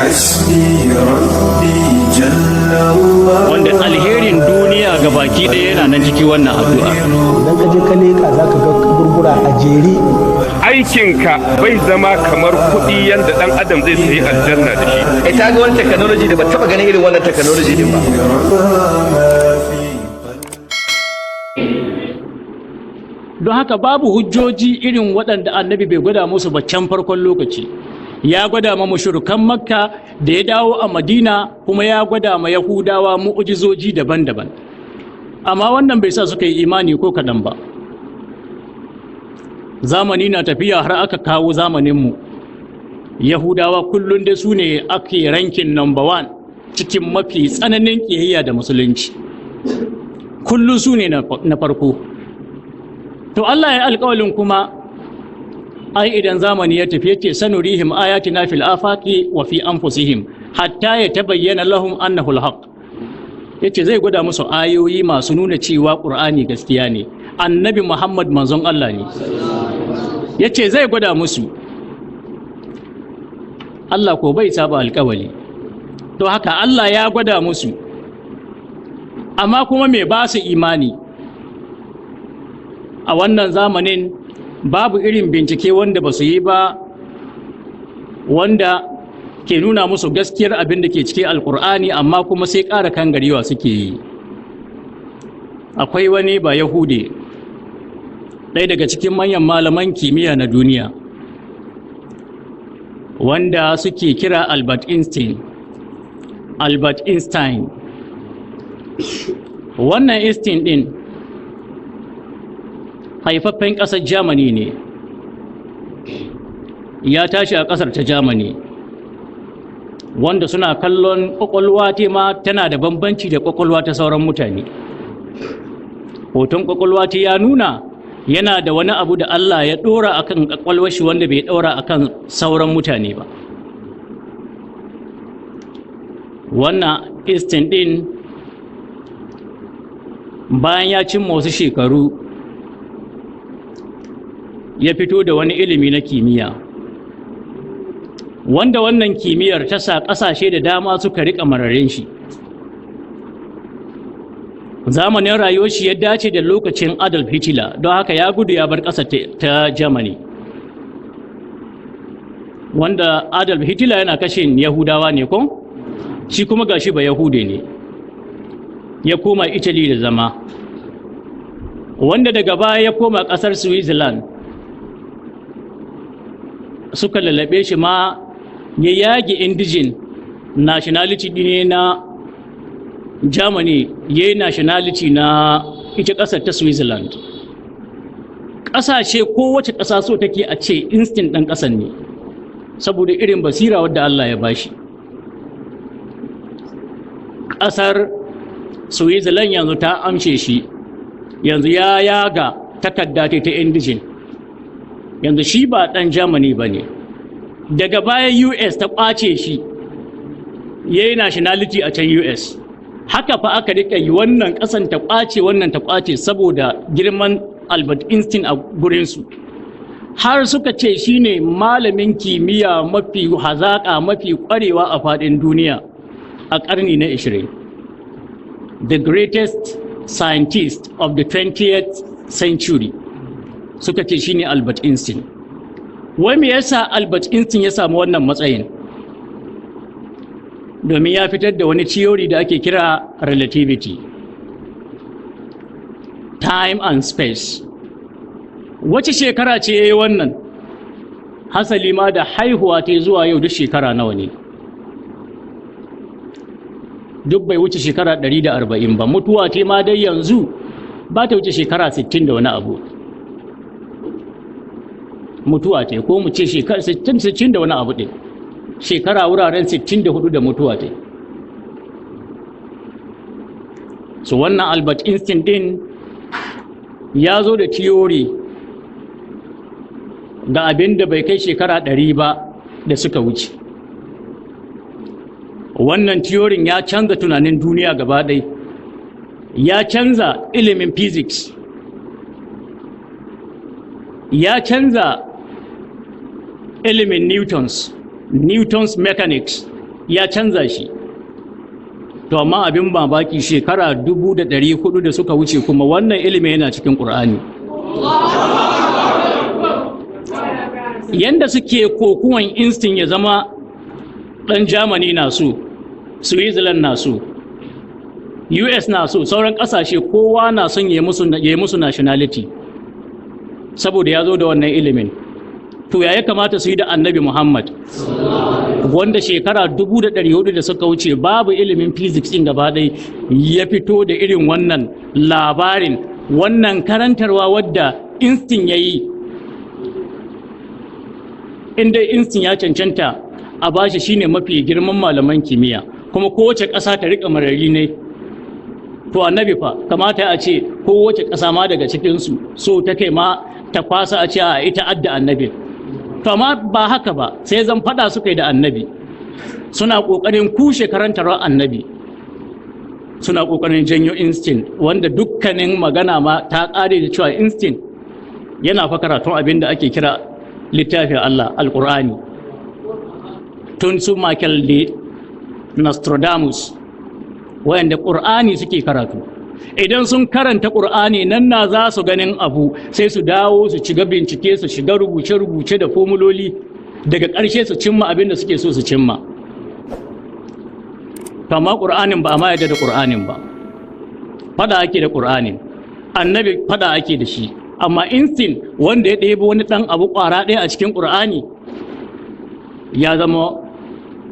حسبي ربي جل الله. Wanda alherin duniya ga baki ɗaya yana nan ciki wannan addu'a. Idan ka je ka leƙa, za ka ga kaburbura a jere. Aikinka bai zama kamar kuɗi yadda ɗan adam zai sayi aljanna da shi. Ai ta ga wani technology da ba taba ganin irin wannan technology din ba. ما في قلبي. Don haka babu hujjoji irin waɗanda Annabi bai gwada musu ba can farkon lokaci. Ya gwada ma mushrikan Makka da ya dawo a Madina, kuma ya gwada ma Yahudawa mu'ujizoji daban-daban, amma wannan bai sa suka yi imani ko kaɗan ba. Zamani na tafiya har aka kawo zamaninmu. Yahudawa kullum dai su ne ake ranking number one cikin mafi tsananin ƙiyayya da Musulunci. Kullum su ne na farko. To, Allah ya alƙawalin kuma ai idan zamani ya tafi, yace: سنريهم آياتنا في الآفاق وفي أنفسهم حتى يتبين لهم أنه الحق. Yace zai gwada musu ayoyi masu nuna cewa Qur'ani gaskiya ne, Annabi Muhammad manzon Allah ne. Yace zai gwada musu. Allah ko bai saba alƙawali. To, haka Allah ya gwada musu, amma kuma me ba su imani? A wannan zamanin babu irin bincike wanda ba su yi ba wanda ke nuna musu gaskiyar abin da ke cikin Alkur'ani, amma kuma sai ƙara kangarewa suke yi. Akwai wani ba Yahude, ɗaya daga cikin manyan malaman kimiyya na duniya, wanda suke kira Albert Einstein. Albert Einstein, wannan Einstein ɗin haifaffen ƙasar Germany ne. Ya tashi a ƙasar ta Germany, wanda suna kallon ƙwaƙwalwa ta ma tana da bambanci da ƙwaƙwalwa ta sauran mutane. Hoton ƙwaƙwalwa ta ya nuna yana da wani abu da Allah ya ɗora akan ƙwaƙwalwar shi wanda bai ɗora akan sauran mutane ba. Wannan Einstein ɗin, bayan ya cimma wasu shekaru, ya fito da wani ilimi na kimiyya, wanda wannan kimiyyar ta sa ƙasashe da dama suka riƙa mararin shi. Zamanin rayuwar shi ya dace da lokacin Adolf Hitler, don haka ya gudu ya bar ƙasar ta Germany, wanda Adolf Hitler yana kashe Yahudawa ne ko? Shi kuma gashi ba Yahude ne. Ya koma Italy da zama, wanda daga baya ya koma ƙasar Switzerland. Suka lalabe shi ma ya yage indigene nationality ne na Germany, ya yi nationality na ita ƙasar ta Switzerland. Ƙasashe, kowace ƙasa so take a ce Einstein ɗan ƙasar ne, saboda irin basira wadda Allah ya bashi. Ƙasar Switzerland yanzu ta amshe shi, yanzu ya yaga takarda ta indigene, yanzu shi ba ɗan Germany ba ne. Daga baya US ta ƙwace shi, ya yi nationality a can US. Haka fa aka rika yi, wannan ƙasan ta ƙwace, wannan ta ƙwace, saboda girman Albert Einstein a gurinsu, har suka ce shine malamin kimiyya mafi hazaƙa, mafi ƙwarewa a faɗin duniya a ƙarni na 20, the greatest scientist of the 20th century, suka ce shine Albert Einstein. Wai me yasa Albert Einstein ya samu wannan matsayin? Domin ya fitar da wani theory da ake kira relativity, time and space. Wace shekara ce ya yi wannan? Hasali ma da haihuwa ta zuwa yau duk shekara nawa ne? Duk bai wuce shekara 140 ba. Mutuwa ce ma dai yanzu ba ta wuce shekara 60 da wani abu. Mutuwa ce, ko mu ce shekara 60 da wani abu ɗin, shekara wuraren 64 da mutuwa ce. So wannan Albert Einstein din ya zo da theory ga abin da bai kai shekara 100 ba da suka wuce. Wannan theory ya canza tunanin duniya gaba ɗaya, ya canza ilimin physics, ya canza ilimin Newton's mechanics. Ya canza shi. To amma abin mamaki, shekara 1400 da suka wuce kuma wannan ilimi yana cikin Ƙur'ani. Yanda suke kokuwan Einstein ya zama ɗan Germany na so, Switzerland na so, US na so, sauran ƙasashe kowa na son ya musu nationality saboda ya zo da wannan ilimin. To ya kamata su yi da Annabi Muhammad, wanda shekara 1400 da suka wuce babu ilimin physics ɗin gaba ɗaya, ya fito da irin wannan labarin, wannan karantarwa wadda Einstein ya yi? Inda Einstein ya cancanta a bashi, shine mafi girman malaman kimiyya, kuma kowace ƙasa ta riƙa marari ne. To Annabi fa? Kamata a ce kowace ƙasa ma daga cikinsu so ta kai ma ta kwasa a ce a ita adda Annabi. To amma ba haka ba, sai zan faɗa suka yi da Annabi, suna ƙoƙarin kushe karantarwar Annabi, suna ƙoƙarin janyo Einstein, wanda dukkanin magana ma ta ƙare da cewa Einstein yana fa karatun abin da ake kira littafin Allah, Alƙur'ani. Tun su Michael de Nostradamus, wayanda Ƙur'ani suke karatu, idan sun karanta Ƙur'ani nan na za su ganin abu, sai su dawo su shiga bincike, su shiga rubuce-rubuce da formuloli, daga ƙarshe su cimma abin da suke so su cimma. Amma Ƙur'anin ba a ma yarda da Ƙur'anin ba, fada ake da Ƙur'anin, Annabi fada ake da shi. Amma Einstein, wanda ya ɗebo wani ɗan abu ƙwara ɗaya a cikin Ƙur'ani, ya zama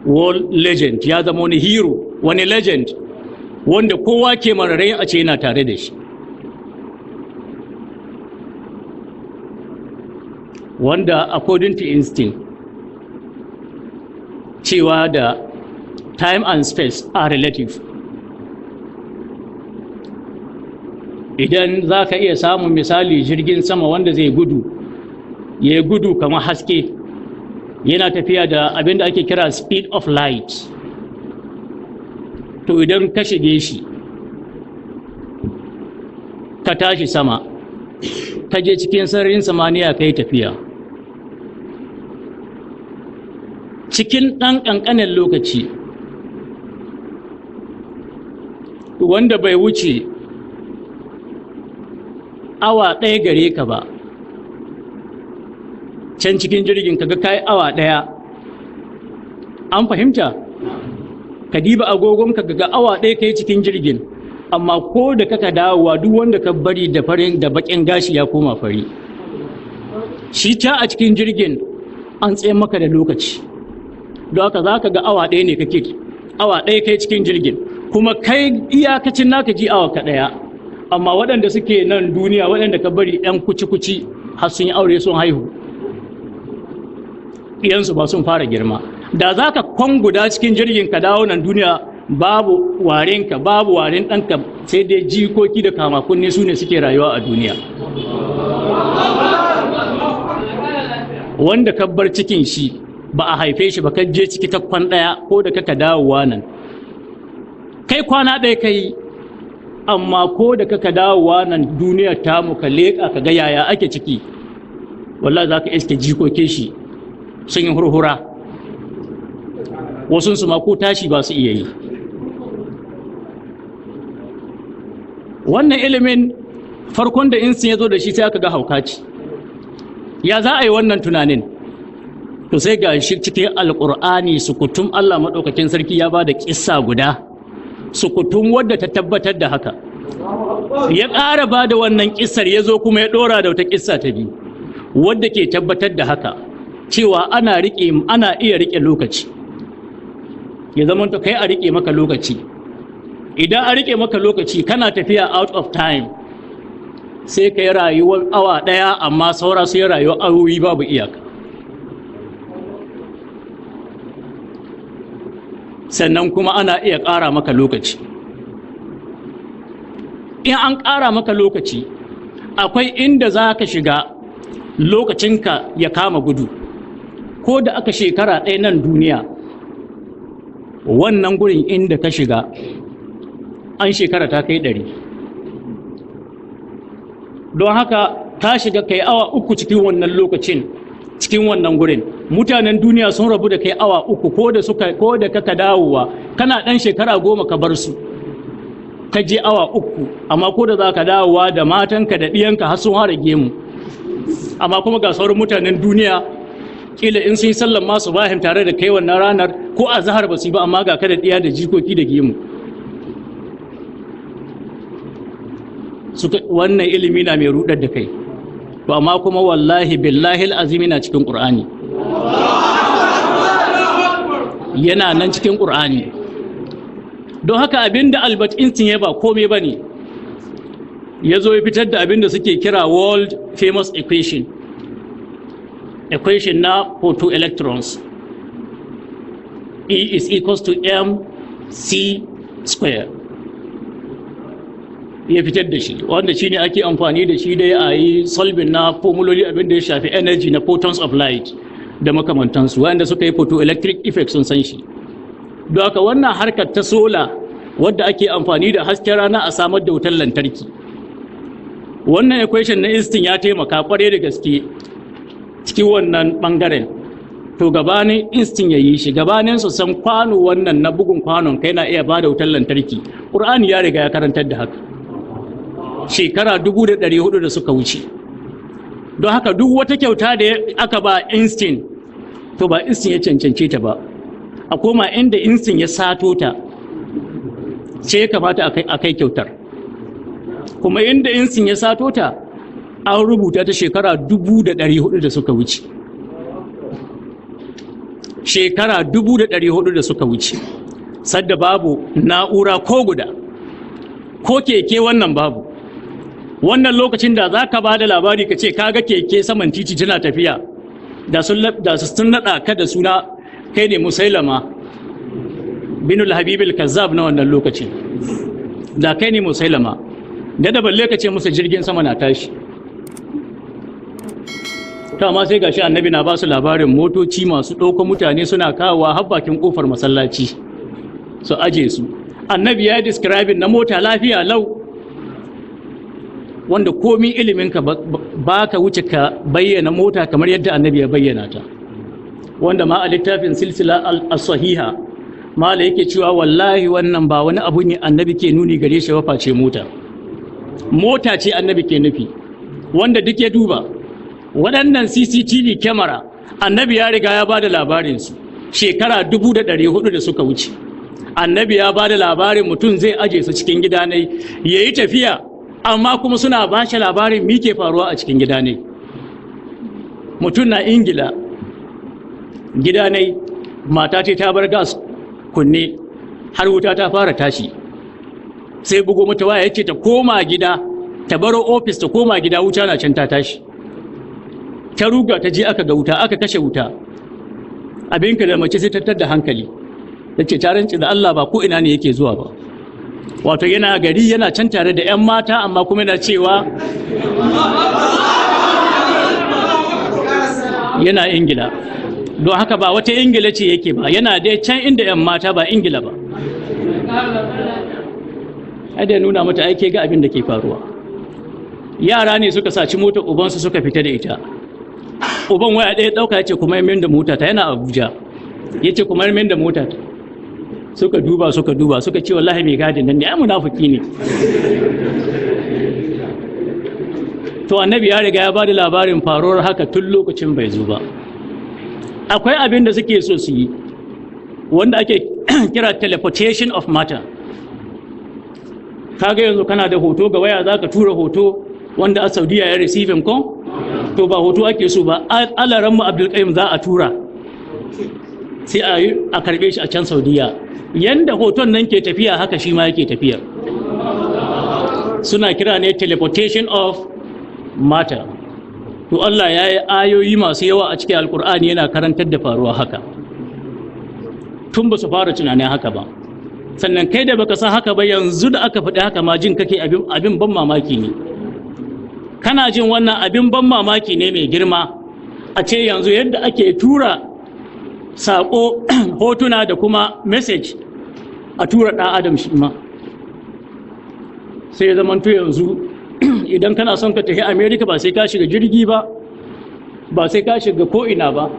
world legend, ya zama wani hero, wani legend wanda kowa ke mararai a ce yana tare da shi. Wanda according to Einstein, cewa da time and space are relative. Idan za ka iya samun misali jirgin sama wanda zai gudu, ya gudu kamar haske, yana tafiya da abin da ake kira speed of light, to idan ka shige shi ka tashi sama, ka je cikin sararin samaniya, ka yi tafiya cikin ɗan ƙanƙanin lokaci wanda bai wuce awa 1 gare ka ba, can cikin jirgin kaga kai awa 1. An fahimta? Ka diba agogon ka ga awa 1 kai cikin jirgin, amma ko da kaka dawowa, duk wanda ka bari da farin da bakin gashi ya koma fari. Shi ta a cikin jirgin an tsaye maka da lokaci, don haka za ka ga awa 1 ne kake, awa 1 kai cikin jirgin, kuma kai iyakacin naka ji awa ka 1. Amma waɗanda suke nan duniya, waɗanda ka bari ɗan kuci-kuci, har sun yi aure, sun haihu, ɗiyansu ba sun fara girma. Da za ka kwan guda cikin jirgin ka dawo nan duniya, babu warinka, babu warin ɗanka, sai dai jikoki da kamakunni su ne suke rayuwa a duniya. Wanda ka bar cikin shi ba a haife shi ba, ka je ciki ka kwan 1, ko da kaka dawowa nan kai kwana 1 kai, amma ko da kaka dawowa nan duniyar tamu ka leƙa ka ga yaya ake ciki, wallahi za ka iske jikokin shi sun yi hurhura, wasunsu ma ko tashi ba su iya yi. Wannan ilimin farkon da insin ya zo da shi, sai aka ga hauka ce, ya za a yi wannan tunanin? To sai ga shi cikin Alƙur'ani sukutum, Allah maɗaukakin sarki ya ba da ƙissa guda sukutum wadda ta tabbatar da haka. Ya ƙara ba da wannan ƙissar, ya zo kuma ya ɗora da wata ƙissa ta biyu wadda ke tabbatar da haka, cewa ana iya riƙe lokaci, ya zama to kai a riƙe maka lokaci. Idan a riƙe maka lokaci, kana tafiya out of time, sai ka yi rayuwar awa 1, amma saura sai rayuwar awowi babu iyaka. Sannan kuma ana iya ƙara maka lokaci. In an ƙara maka lokaci, akwai inda za ka shiga lokacinka ya kama gudu. Ko da aka shekara 1 nan duniya, wannan gurin inda ka shiga an shekara ta kai 100. Don haka ka shiga kai awa 3 cikin wannan lokacin, cikin wannan gurin. Mutanen duniya sun rabu da kai awa 3, ko da suka ko da kaka dawowa kana dan shekara 10 ka bar su, ka je awa 3, amma ko da za ka dawowa da matanka da ɗiyanka har sun hara gemu. Amma kuma ga sauran mutanen duniya kila in sun yi sallan masu bahim tare da kai wannan ranar ko a zahar ba su yi ba, amma ga ka da ɗiya da jikoki da gemu. Suka wannan ilimi na mai rudar da kai. To amma kuma wallahi billahi alazimi na cikin Qur'ani, yana nan cikin Qur'ani. Don haka abinda Albert Einstein ya ba komai bane, ya zo ya fitar da abinda suke kira world famous equation, equation na photoelectrons, E is equals to mc square. Ya fitar da shi, wanda shi ne ake amfani da shi dai a yi solving na formuloli abinda ya shafi energy na photons of light da makamantansu, wanda suka yi photoelectric effect sun san shi. Don haka wannan harkar ta sola wadda ake amfani da hasken rana a samar da wutar lantarki, wannan equation na Einstein ya taimaka kwarai da gaske cikin wannan bangaren. To gabanin Einstein ya yi shi, gabanin su san kwano wannan na bugun kwanon kai na iya bada wutar lantarki, Qur'ani ya riga ya karantar da haka shekara 1400 da suka wuce. Don haka duk wata kyauta da aka ba Einstein, to ba Einstein ya cancance ta ba, a koma inda Einstein ya sato ta ce ya kamata a kai kyautar. Kuma inda Einstein ya sato ta an rubuta ta shekara 1400 da suka wuce, shekara 1400 da suka wuce, sadda babu na'ura ko guda, ko keke wannan babu. Wannan lokacin da za ka ba da labari ka ce kaga keke saman titi tana tafiya, da sun naɗa ka da suna kai ne Musailama binul Habib al-Kazzab na wannan lokacin, da kai ne Musailama, da balle ka ce musu jirgin sama na tashi. To amma sai gashi annabi na ba su labarin motoci masu ɗauko mutane suna kawowa har bakin kofar masallaci su aje su. Annabi ya describe na mota lafiya lau, wanda komi iliminka ba ka wuce ka bayyana mota kamar yadda annabi ya bayyana ta. Wanda ma a littafin silsila as-sahiha mala yake cewa wallahi wannan ba wani abu ne annabi ke nuni gare shi ba face mota. Mota ce annabi ke nufi. Wanda duk ya duba waɗannan CCTV kyamara, annabi ya riga ya bada labarinsu shekara 1400 da suka wuce. Annabi ya bada labarin mutum zai aje su cikin gida ne yayi tafiya, amma kuma suna ba shi labarin me ke faruwa a cikin gida ne. Mutum na Ingila, gida ne, mata ce ta bar gas kunne har wuta ta fara tashi, sai bugo mata waya yace ta koma gida, ta baro ofis ta koma gida, wuta na can ta tashi. Ta ruga ta je aka ga wuta, aka kashe wuta. Abinka da mace sai tattar da hankali, tace ta rantsi da Allah ba ko ina ne yake zuwa ba. Wato yana gari yana can tare da 'yan mata, amma kuma yana cewa yana Ingila. Don haka ba wata Ingila ce yake ba, yana dai can inda 'yan mata, ba Ingila ba. Ai da nuna mata aike ga abin da ke faruwa. Yara ne suka saci motar ubansu suka fita da ita. Uban waya ɗaya ɗauka ya ce kuma yamin da mota ta, yana Abuja, ya ce kuma yamin da mota ta. Suka duba suka duba suka ce wallahi mai gadin nan ne, ai munafiki ne. To annabi ya riga ya bada labarin faruwar haka tun lokacin bai zo ba. Akwai abin da suke so su yi wanda ake kira teleportation of matter. Kaga yanzu kana da hoto ga waya, zaka tura hoto wanda a Saudiya ya receiving ko? To ba hoto ake so ba, alaran mu Abdul Qayyim za a tura, sai a karbe shi a can Saudiya. Yanda hoton nan ke tafiya haka shi ma yake tafiya. Suna kira ne teleportation of matter. To Allah ya yi ayoyi masu yawa a cikin Alkur'ani yana karantar da faruwa haka tun ba su fara tunanin haka ba. Sannan kai da baka san haka ba, yanzu da aka faɗi haka ma jin kake abin ban mamaki ne. Kana jin wannan abin ban mamaki ne mai girma, a ce yanzu yadda ake tura saƙo hotuna da kuma message a tura ɗan adam shi ma. Sai ya zamanto yanzu idan kana son ka tafi America ba sai ka shiga jirgi ba, ba sai ka shiga ko'ina ba,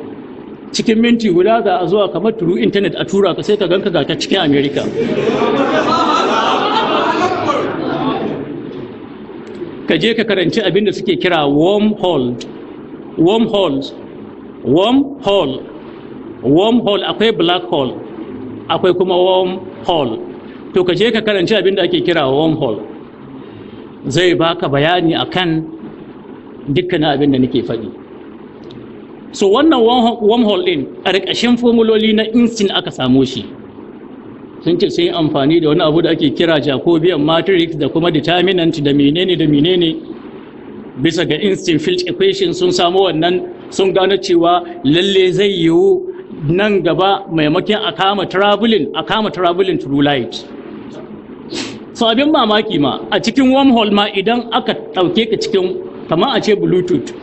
Cikin minti guda za a zuwa kamar turu intanet a tura ka, sai ka ganka ga ta cikin America. Ka je ka karanci abin da suke kira wormhole. Wormholes, wormhole, wormhole. Akwai black hole, akwai kuma wormhole. To, ka je ka karanci abin da ake kira wormhole, zai baka bayani akan dukkanin abin da nake faɗi. So wannan wormhole din, ƙarƙashin formuloli na Einstein aka samo shi. Sun ce sun yi amfani da wani abu da ake kira Jacobian matrix da kuma determinant da menene da menene, bisa ga Einstein field equation sun samu wannan. Sun gano cewa lalle zai yiwu nan gaba, maimakon a kama traveling through light. So abin mamaki ma, a cikin wormhole ma, idan aka ɗauke ka cikin, kamar a ce Bluetooth,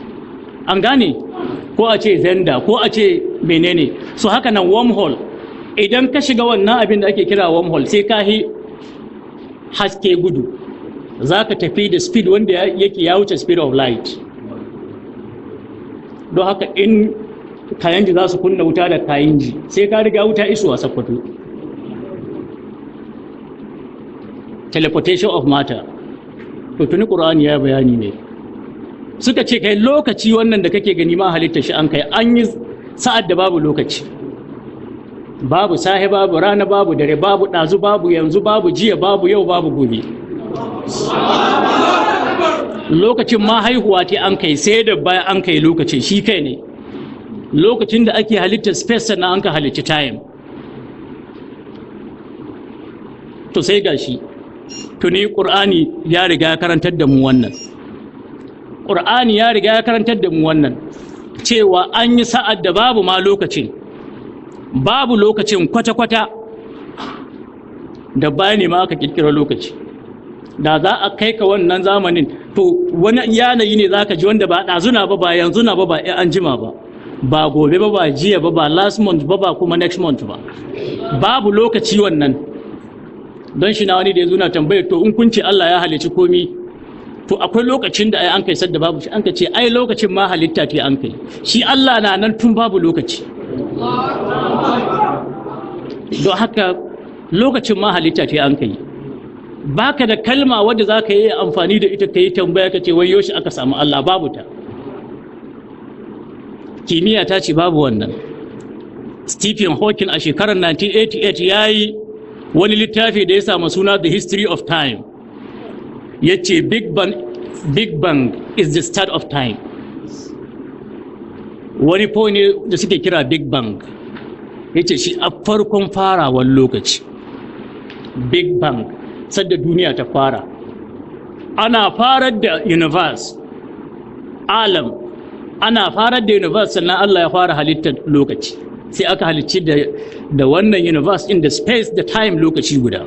an gane, ko a ce Xender, ko a ce menene, so haka nan wormhole, idan ka shiga wannan abin da ake kira wormhole, sai ka yi haske gudu. Za ka tafi da speed wanda yake ya wuce speed of light. Don haka in Kayanji za su kunna wuta da Kayanji, sai ka riga wuta iso a Sakkwato. Teleportation of matter. To, tuni Ƙur'ani ya bayani ne. Suka ce kai, lokaci wannan da kake gani ma, halitta shi an kai. An yi sa'ad da babu lokaci, babu sahe, babu rana, babu dare, babu ɗazu, babu yanzu, babu jiya, babu yau, babu gobe. Lokacin ma haihuwa ce an kai, sai da bayan an kai lokacin shi kai ne. Lokacin da ake halitta space, sannan an ka halicci time. To, sai gashi tuni Ƙur'ani ya riga ya karantar da mu wannan. Ƙur'ani ya riga ya karantar da mu wannan, cewa an yi sa'ad da babu ma lokacin, babu lokacin kwata-kwata. Da baya ne ma aka kirkira lokaci. Da za a kai ka wannan zamanin, to wani yanayi ne za ka ji wanda ba ɗazuna ba, ba yanzu na ba, ba an jima ba, ba gobe ba, ba jiya ba, ba last month ba, ba kuma next month ba. Babu lokaci wannan. Don shi na wani da ya zo na tambayar, to in kun ce Allah ya halicci komi, to akwai lokacin da ai an kai sadda babu shi? An ka ce ai lokacin ma halitta ce an kai shi. Allah na nan tun babu lokaci. Don haka lokacin ma halitta ce an kai. Baka da kalma wadda za ka yi amfani da ita ka yi tambaya ka ce wai yoshi aka samu Allah. Babu ta. Kimiyya ta ce babu wannan. Stephen Hawking a shekarar 1988 ya yi wani littafi da ya samu suna The History of Time. Ya ce Big Bang, Big Bang is the start of time. Wani point ne da suke kira Big Bang, ya ce shi a farkon farawar lokaci. Big Bang, sadda duniya ta fara, ana farar da universe, alam, ana farar da universe, sannan Allah ya fara halittar lokaci. Sai aka halicci da wannan universe in the space da time lokaci guda.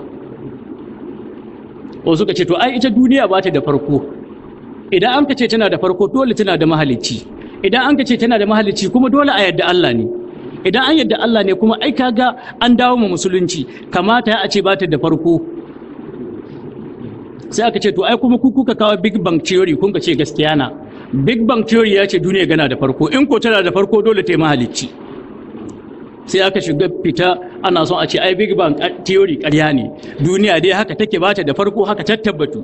Wasu suka ce to ai ita duniya ba ta da farko. Idan an ka ce tana da farko, dole tana da mahalicci. Idan an ka ce tana da mahalicci kuma, dole a yadda Allah ne. Idan an yadda Allah ne kuma, ai kaga an dawo mu musulunci, kamata a ce ba ta da farko. Sai aka ce to ai kuma ku kuka kawo Big Bang theory, kun ka ce gaskiya na. Big Bang theory ya ce duniya gana da farko. In ko tana da farko, dole ta yi mahalicci. Sai aka shiga fita, ana son a ce ai Big Bang theory ƙarya ne, duniya dai haka take, bata da farko, haka tabbatu.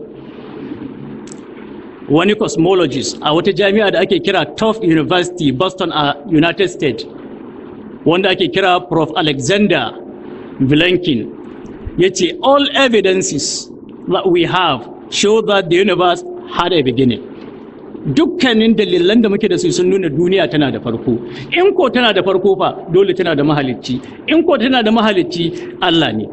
Wani cosmologist a wata jami'a da ake kira Tufts University, Boston a United States, wanda ake kira Prof Alexander Vilenkin, ya ce all evidences that we have show that the universe had a beginning. Dukkanin dalilan da muke da su sun nuna duniya tana da farko. In ko tana da farko fa, dole tana da mahalicci. In ko tana da mahalicci, Allah ne.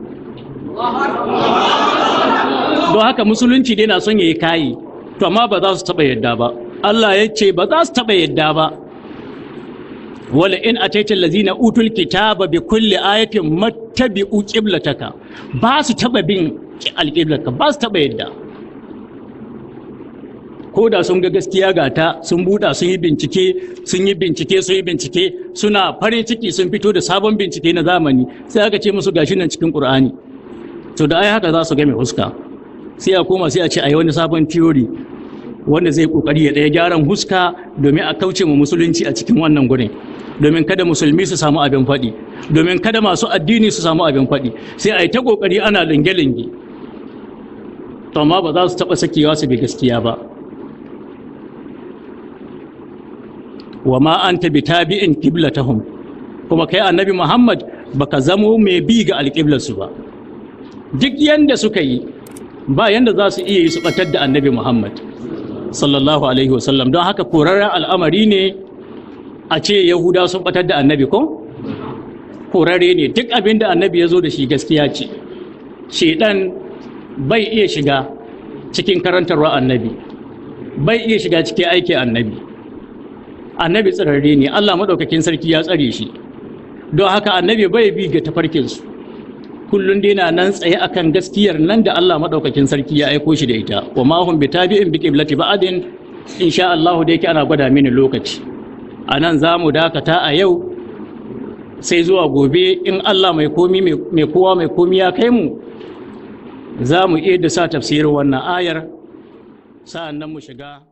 Don haka musulunci dai na son yayi kayi, to amma ba za su taba yadda ba. Allah ya ce ba za su taba yadda ba. Wala in ataita allazina utul kitaba bi kulli ayatin mattabi'u qiblataka. Ba su taba bin alqiblataka, ba su taba yadda. Ko da sun ga gaskiya ga ta, sun buɗa, sun yi bincike, sun yi bincike, sun yi bincike, suna farin ciki sun fito da sabon bincike na zamani, sai aka ce musu gashi nan cikin Qur'ani, to da ai haka za su ga mai huska. Sai a koma sai a ce ai wani sabon theory. Wanda zai kokari ya ɗaya gyaran huska domin a kauce mu musulunci a cikin wannan gurin, domin kada musulmi su samu abin faɗi, domin kada masu addini su samu abin faɗi. Sai a yi ta kokari ana linge-linge, to amma ba za su taɓa sakewa su bi gaskiya ba. Wa ma anta bi tabi'in qiblatahum, kuma kai Annabi Muhammad baka zamo mai bi ga alƙiblarsu ba. Duk yanda suka yi, ba yanda za su iya yi su batar da Annabi Muhammad sallallahu alaihi wasallam. Don haka korarren al'amari ne a ce Yahuda sun batar da Annabi, ko korarre ne. Duk abin da Annabi ya zo da shi gaskiya ce. Shedan bai iya shiga cikin karantarwa Annabi, bai iya shiga cikin aikin Annabi. Annabi tsirarre ne, Allah maɗaukakin sarki ya tsare shi. Don haka Annabi bai bi ga tafarkinsu. Kullum dai na nan tsaye akan gaskiyar nan da Allah maɗaukakin sarki ya aiko shi da ita. Wa ma hum bitabi'in bi qiblati ba'din. Insha Allah, da yake ana gwada mini lokaci, anan za mu dakata a yau, sai zuwa gobe in Allah mai komi mai kowa mai komi ya kai mu, za mu iya da sa tafsirin wannan ayar, sa'an nan mu shiga.